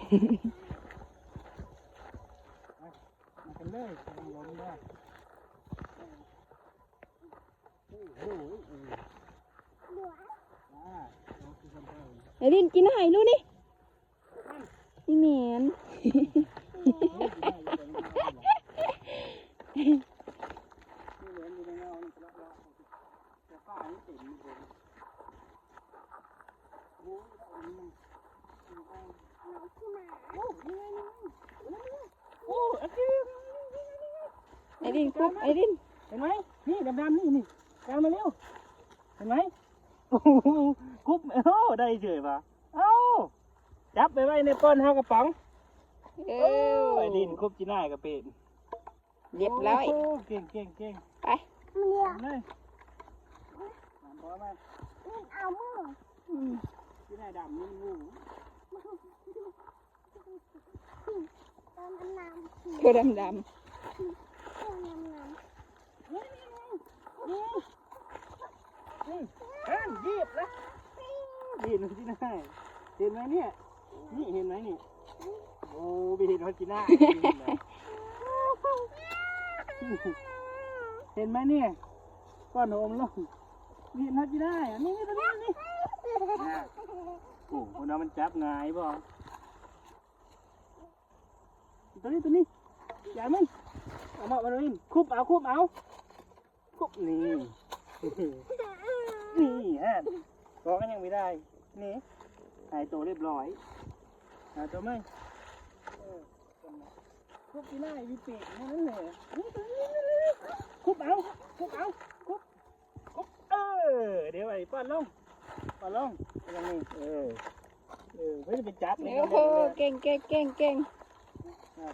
ມາກັນເລີຍ ລົມເດີ. ໄອລິນ ກິນໃຫ້ລູກນີ້ ອີ່ແມ່ນ. ໄອລິນ ຄຸບ ໄອລິນ ເຫັນໄໝ? ນີ້ດຳໆ ນີ້ ນີ້ ການມາເລັວ ເຫັນໄໝ? ໂອ້ໂຫ ຄຸບ ໂອ້ ໄດ້ເສີຍວ່າ ເອົ້າ ຈັບໄປໄວ້ໃນປ້ອນເຮົາກະປ໋ອງ. ເອີ ໂອ້ ໄອລິນ ຄຸບຈີ່ໜ້າຍກະເປັນ. ຮຽບຮ້ອຍ ໂອ້ ເກັ່ງໆໆ ໄປ ເອົາມື ອືມ ຈີ່ໜ້າຍດຳນີ້ມັນຫູ ຕົວດຳໆ ຕົວດຳໆ ນີ້ ນີ້ ນີ້ ນີ້ ເອີ ຫຍິບລະ ຫຍິບ ຈີ່ໜ້າຍ ເຫັນໄໝນີ້? ນີ້ ເຫັນໄໝນີ້? ໂອ້ ໄປເຫັນຮອດຈີ່ໜ້າຍ ເຫັນໄໝນີ້? ກ້ອນຫົວອົມລົງ ເຫັນຮອດຈີ່ໜ້າຍ ນີ້ ນີ້ ຕົວນີ້ ນີ້ ໂອ້ ຄົນເຮົາມັນຈັບງ່າຍບໍ່? ຕົວນີ້ ຕົວນີ້ ຢ່າມັນ ເອົາມາ ເອົາມາ ຄຸບເອົາ ຄຸບເອົາ ຄຸບ ນີ້ ນີ້ຮະ ກໍຍັງບໍ່ໄດ້ ນີ້ ຫາຍໂຕຮຽບຮ້ອຍ ຫາໂຕໃໝ່ ເອີ ຄຸບຢູ່ໜ້າ ຢູ່ປີກນັ້ນແຫຼະ ນີ້ ຕົວນີ້ ນີ້ ນີ້ ຄຸບເອົາ ຄຸບເອົາ ຄຸບ ເອີ ດຽວໄອ້ປ້ອນລົງ ປ້ອນລົງ ຢ່າງນີ້ ເອີ ເອີ ເພິ່ນໄປຈັບ ໂອ້ໂຫ ເກັ່ງ ເກັ່ງ ເກັ່ງ ເກັ່ງ ອ່ະ